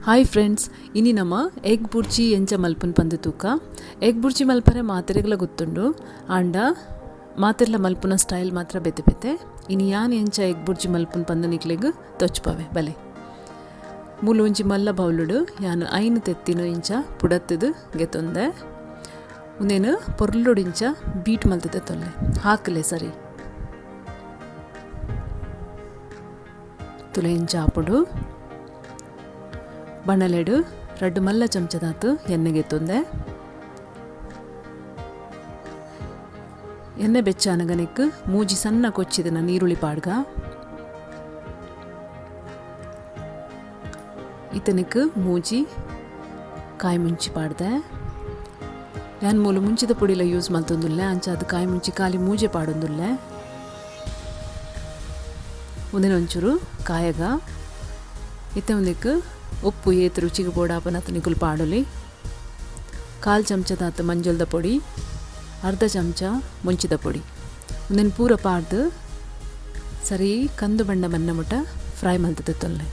Hi friends, ಇನಿ ನಮ್ಮ egg bhurji ಎಂಚ ಮಲ್ಪುನ್ ಪಂದು ತೂಕ. ಎಗ್ ಬುರ್ಜಿ ಮಲ್ಪರೆ ಮಾತೆರೆಗ್ಲ ಗೊತ್ತುಂಡು, ಆಂಡ ಮಾತೆರ್ಲ ಮಲ್ಪುನ ಸ್ಟೈಲ್ ಮಾತ್ರ ಬೇತೆ ಬೇತೆ. ಇನಿ ಯಾನ್ ಎಂಚ ಎಗ್ ಬುರ್ಜಿ ಮಲ್ಪುನ್ ಪಂದು ನಿಕ್ಲೆಗ್ ತೊಚ್ಪವೆ ಬಲೆ. ಮೂಲು ಒಂಜಿ ಮಲ್ಲ ಬೌಲುಡು ಯಾನ್ ಐನು ತೆತ್ತಿನ ಇಂಚ ಪುಡತ್ತದು ಗೆತೊಂದೆ. ಉಂದೇನು ಪೊರ್ಲುಡು ಇಂಚ ಬೀಟ್ ಮಲ್ತದೆ ತೊಲ್ಲೆ ಹಾಕಲೆ ಸರಿ ತುಲೆ ಇಂಚ ಆಪುಡು. ಬಣಲೆಡು ರಡ್ಡು ಮಲ್ಲ ಚಮಚದಾತು ಎಣ್ಣೆಗೆ ತೊಂದೆ. ಎಣ್ಣೆ ಬೆಚ್ಚಾನಗನೆಕ್ ಮೂಜಿ ಸಣ್ಣ ಕೊಚ್ಚಿದನ ನೀರುಳ್ಳಿ ಪಾಡ್ಗ. ಇತನಕ್ಕೆ ಮೂಜಿ ಕಾಯಿ ಮುಂಚಿ ಪಾಡ್ದೆ. ಯಾನ್ ಮೂಲು ಮುಂಚಿದ ಪೊಡಿಲ ಯೂಸ್ ಮಲ್ತೊಂದುಲ್ಲೆ, ಅಂಚ ಅದು ಕಾಯಿ ಮುಂಚಿ ಖಾಲಿ ಮೂಜೆ ಪಾಡೊಂದುಲ್ಲೆ. ಒಂದಿನ ಒಂಚೂರು ಕಾಯಗ ಇತ್ತೆ ಒಂದಕ್ಕೆ ಉಪ್ಪು ಏತ್ ರುಚಿಗೆ ಬೋಡಾಪನತ ನಿಕುಲು ಪಾಡೊಲಿ. ಕಾಲು ಚಮಚದಾತ ಮಂಜಲ್ದ ಪೊಡಿ, ಅರ್ಧ ಚಮಚ ಮುಂಚಿದ ಪೊಡಿ ಒಂದಿನ ಪೂರ ಪಾಡ್ದು ಸರಿ ಕಂದು ಬಣ್ಣ ಬಣ್ಣ ಮುಟ್ಟ ಫ್ರೈ ಮಲ್ತದೆ ತೊಲ್ಲೆ.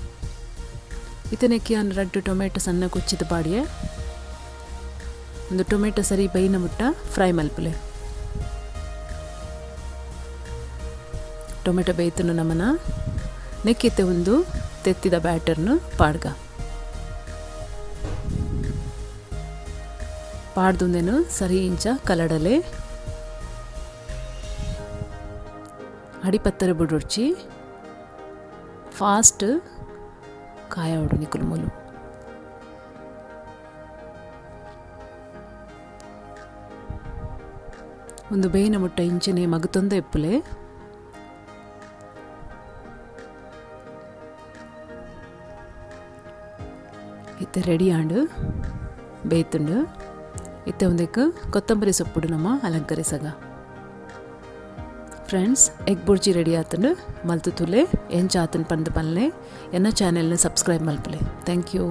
ಇತನಕ್ಕೆ ಯಾನ್ ರಡ್ಡು ಟೊಮೆಟೊ ಸಣ್ಣ ಕೊಚ್ಚಿದ ಪಾಡಿಯೆ. ಒಂದು ಟೊಮೆಟೊ ಸರಿ ಬೈನ ಮುಟ್ಟ ಫ್ರೈ ಮಲ್ಪುಲೆ. ಟೊಮೆಟೊ ಬೇಯ್ತನು ನಮನ ನೆಕ್ಕಿತ್ತೆ ಒಂದು ತೆತ್ತಿದ ಬ್ಯಾಟರ್ನು ಪಾಡ್ಗ. ಪಾಡ್ದುಂದೇನು ಸರಿ ಇಂಚ ಕಲಡಲೆ ಅಡಿಪತ್ತರ ಬುಡುರ್ಚಿ ಫಾಸ್ಟ್ ಕಾಯ ನಿಕುಲು ಮೂಲು. ಒಂದು ಬೇಯಿನ ಮುಟ್ಟ ಇಂಚನೆ ಮಗುತೊಂದ ಎಪ್ಪುಲೆ. ಇತ್ತೆ ರೆಡಿ ಆಂಡು ಬೇಯ್ತುಂಡು. ಇತ್ತೆ ಒಂದಕ್ಕೆ ಕೊತ್ತಂಬರಿ ಸೊಪ್ಪುಡು ನಮ್ಮ ಅಲಂಕರಿಸಗ. Friends, egg bhurji ready ಆತಂಡು ಮಲ್ತು ತುಲೆ ಎಂಚ ಆತನ್ ಪಂದು ಪಲ್ಲೆ. ಎನ್ನ ಚಾನೆಲ್ನ ಸಬ್ಸ್ಕ್ರೈಬ್ ಮಲ್ಪಲೆ. Thank you.